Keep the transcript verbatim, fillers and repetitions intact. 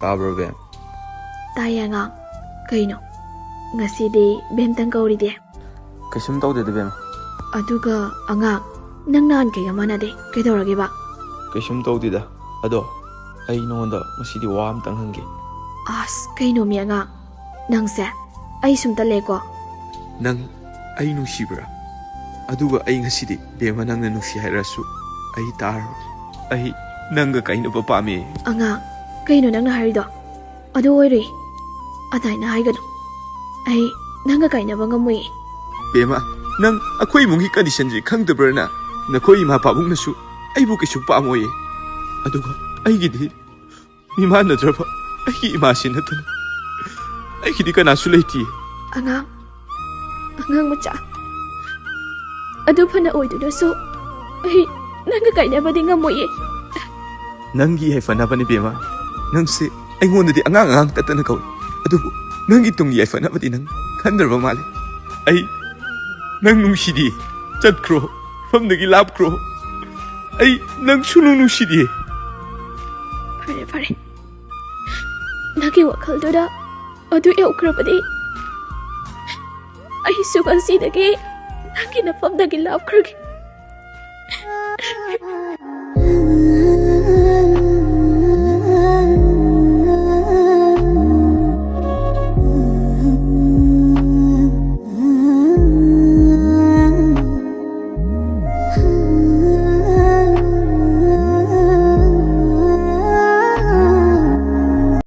ꯇꯥꯕ꯭ꯔꯣ, ꯕꯦꯝ? ꯇꯥꯏꯌꯦ, ꯑꯉꯥꯡ꯫ ꯀꯩꯅꯣ, ꯉꯁꯤꯗꯤ ꯕꯦꯝꯇꯪ ꯀꯧꯔꯤꯗꯤ? ꯀꯩꯁꯨꯝ ꯇꯧꯗꯦꯗ, ꯕꯦꯝ꯫ ꯑꯗꯨꯒ, ꯑꯉꯥꯡ, ꯅꯪ ꯅꯍꯥꯟꯈꯩꯒ ꯃꯥꯟꯅꯗꯦ꯫ ꯀꯩꯗꯧꯔꯒꯦꯕ? ꯀꯩꯁꯨꯝ ꯇꯧꯗꯦꯗ꯫ ꯑꯗꯣ, ꯑꯩ ꯅꯉꯣꯟꯗ ꯉꯁꯤꯗꯤ ꯋꯥ ꯑꯝꯇꯪ ꯍꯪꯒꯦ꯫ ꯑꯁ, ꯀꯩꯅꯣꯃꯤ, ꯑꯉꯥꯡ? ꯅꯪꯁꯦ ꯑꯩ ꯁꯨꯝ ꯇꯜꯂꯦꯀꯣ꯫ ꯅꯪ ꯑꯩ ꯅꯨꯡꯁꯤꯕ꯭ꯔꯥ? ꯑꯗꯨꯒ ꯑꯩ ꯉꯁꯤꯗꯤ, ꯕꯦꯝꯃ, ꯅꯪꯅ ꯅꯨꯡꯁꯤ ꯍꯥꯏꯔꯁꯨ ꯑꯩ ꯇꯥꯔꯣꯏ꯫ ꯑꯩ ꯅꯪꯒ ꯀꯥꯏꯅꯕ ꯄꯥꯝꯃꯦ꯫ ꯑꯉꯥꯡ, ꯀꯩꯅꯣ ꯅꯪꯅ ꯍꯥꯏꯔꯤꯗꯣ? ꯑꯗꯨ ꯑꯣꯏꯔꯣꯏ꯫ ꯑꯗꯥꯏꯅ ꯍꯥꯏꯒꯅꯨ꯫ ꯑꯩ ꯅꯪꯒ ꯀꯥꯏꯅꯕ ꯉꯝꯃꯣꯏꯌꯦ꯫ ꯕꯦꯝꯃ, ꯅꯪ ꯑꯩꯈꯣꯏ ꯏꯃꯨꯡꯒꯤ ꯀꯟꯗꯤꯁꯟꯁꯦ ꯈꯪꯗꯕ꯭ꯔꯅ? ꯅꯈꯣꯏ ꯏꯃꯥ ꯄꯥꯕꯨꯡꯅꯁꯨ ꯑꯩꯕꯨ ꯀꯩꯁꯨ ꯄꯥꯝꯃꯣꯏꯌꯦ꯫ ꯑꯗꯨꯒ ꯑꯩꯒꯤꯗꯤ ꯃꯤꯃꯥꯟꯅꯗ꯭ꯔꯕ ꯑꯩꯒꯤ ꯏꯃꯥꯁꯤ ꯅꯠꯇꯅ ꯑꯩꯒꯤꯗꯤ ꯀꯅꯥꯁꯨ ꯂꯩꯇꯦ꯫ ꯑꯉꯥꯡ, ꯑꯉꯥꯡ ꯃꯆꯥ, ꯑꯗꯨ ꯐꯅ ꯑꯣꯏꯗꯨꯅꯁꯨ ꯑꯩ ꯅꯪꯒ ꯀꯥꯏꯅꯕꯗꯤ ꯉꯝꯃꯣꯏꯌꯦ꯫ ꯅꯪꯒꯤ ꯌꯥꯏꯐꯅꯕꯅꯤ, ꯕꯦꯝꯃ꯫ ꯅꯪꯁꯦ ꯑꯩꯉꯣꯟꯗꯗꯤ ꯑꯉꯥꯡ ꯑꯉꯥꯡ ꯇꯠꯇꯅ ꯀꯧꯏ, ꯑꯗꯨꯕꯨ ꯅꯪꯒꯤ ꯇꯨꯡꯒꯤ ꯌꯥꯏꯐꯅꯕꯗꯤ ꯅꯪ ꯈꯟꯗ꯭ꯔꯕ ꯃꯥꯜꯂꯦ꯫ ꯑꯩ ꯅꯪ ꯅꯨꯡꯁꯤꯗꯦ꯫ ꯆꯠꯈ꯭ꯔꯣ, ꯃꯐꯝꯗꯒꯤ ꯂꯥꯞꯈ꯭ꯔꯣ꯫ ꯑꯩ ꯅꯪ ꯁꯨꯅꯨꯡ ꯅꯨꯡꯁꯤꯗꯦ꯫ ꯐꯔꯦ, ꯐꯔꯦ, ꯅꯪꯒꯤ ꯋꯥꯈꯜꯗꯨꯗ ꯑꯗꯨ ꯌꯧꯈ꯭ꯔꯕꯗꯤ ꯑꯩꯁꯨ ꯉꯁꯤꯗꯒꯤ ꯅꯪꯒꯤ ꯅꯐꯝꯗꯒꯤ ꯂꯥꯞꯈ꯭ꯔꯒꯦ꯫